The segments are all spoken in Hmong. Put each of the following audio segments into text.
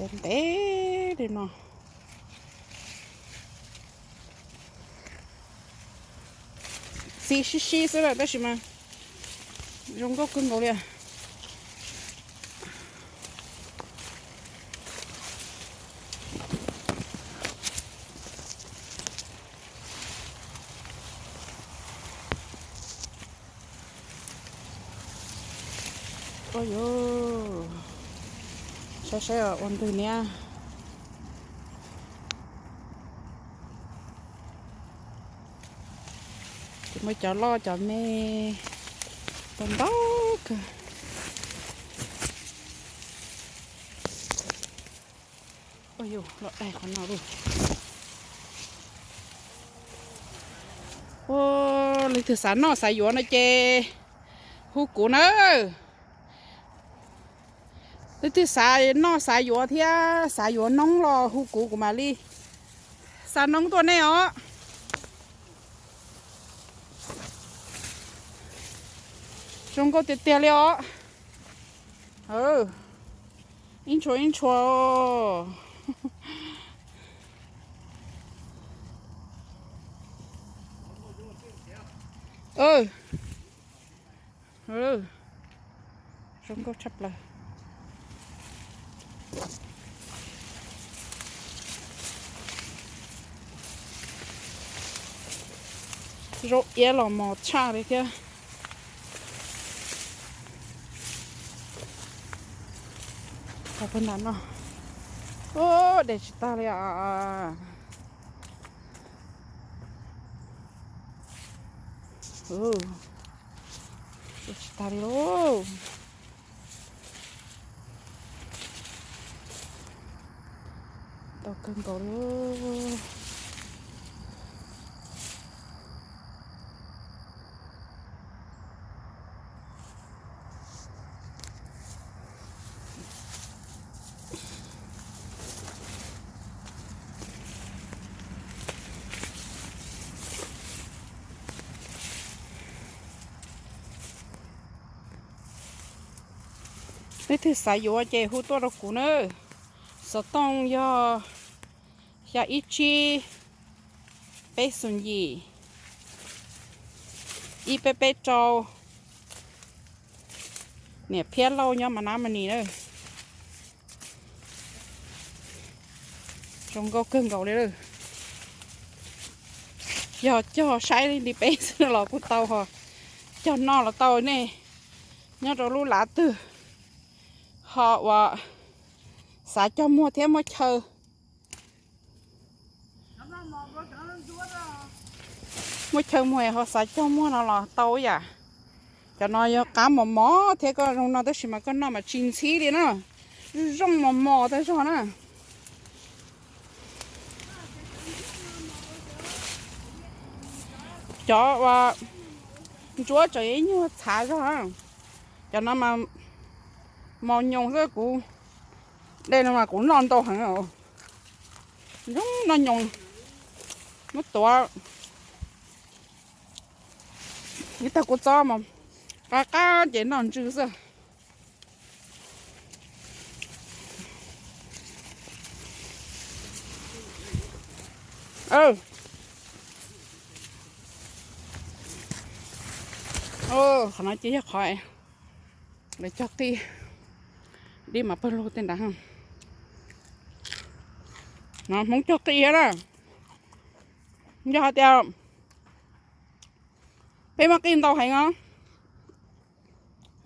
Ntev ntev li no. Txi sib sib xwb na tab sis mas zoo nkauj kawg nkaus li. Ua yus, saib saib ua ntwg niab. Ces muaj cov loj cov me, tau ntau kawg. Ua yus, los daig qhov no li. Ua, leej twg xav noj xav yuav no ces hu kuv na. Leej twg xav noj xav yuav thiab xav yuav noob los hu kuv, kuv mam li xa noob tuaj nej os. Zoo nkauj tiag tiag li os. Ib ntshua ib ntshua. Zoo nkauj tshaj plaws. Zaub iab los mos tshaj li thiab. Pw nram no, ua, de tsis tag li os. De tsis tag li lauj. Ntau kawg nkaus li. Leej twg xav yuav ces hu tuaj rau kuv na. Xov tooj yog xya ib tsib peb xoom yim ib peb peb rau. Niam Phiab Lauj nyob Mas Nab Mas Nis na. Zoo nkauj kawg nkaus li. Yog cog saib li nti peb xwb los kuj tau ho, cog noj los tau nej. Nyob rau lub lav twg ho uas xav cog muag thiab muaj chaw, muaj chaw muag ho xav cog muag no los tau ib yam. Cov no yog qab mos mos thiab koj zoo no tab sis mas koj noj mas tsis ntxhib li na. Zoo mos mos tag zog na. Cov uas ntsuab tseem ib nyuag txhav zog na. Cov no mas mos nyoos xwb, kuv de no mas kuv noj ntau heev. Zoo noj nyoos, muab tuav ib tag kua txob mas qab qab ces noj ntsw xwb. Qhov no ces yog qhov lawv cog qij, dib mas pawg lug tej nrad. No Hmoob cog qij thiab na. Yog hais tias peb muaj qij ntau heev os,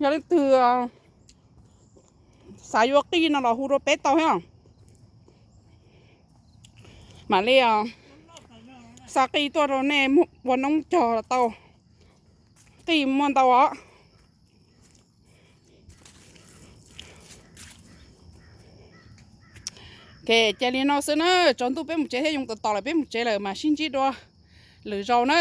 yog leej twg xav yuav qij no los hu rau peb tau thiab. Mam li xa qij tuaj rau nej ua noob cog los tau, qij muaj ntau os. Ces cia li no xwb na, tsaus ntuj peb mus tsev thiab, yoo tau tos lawm peb mus tsev lawm mas sib ntsib dua lwm zaus na.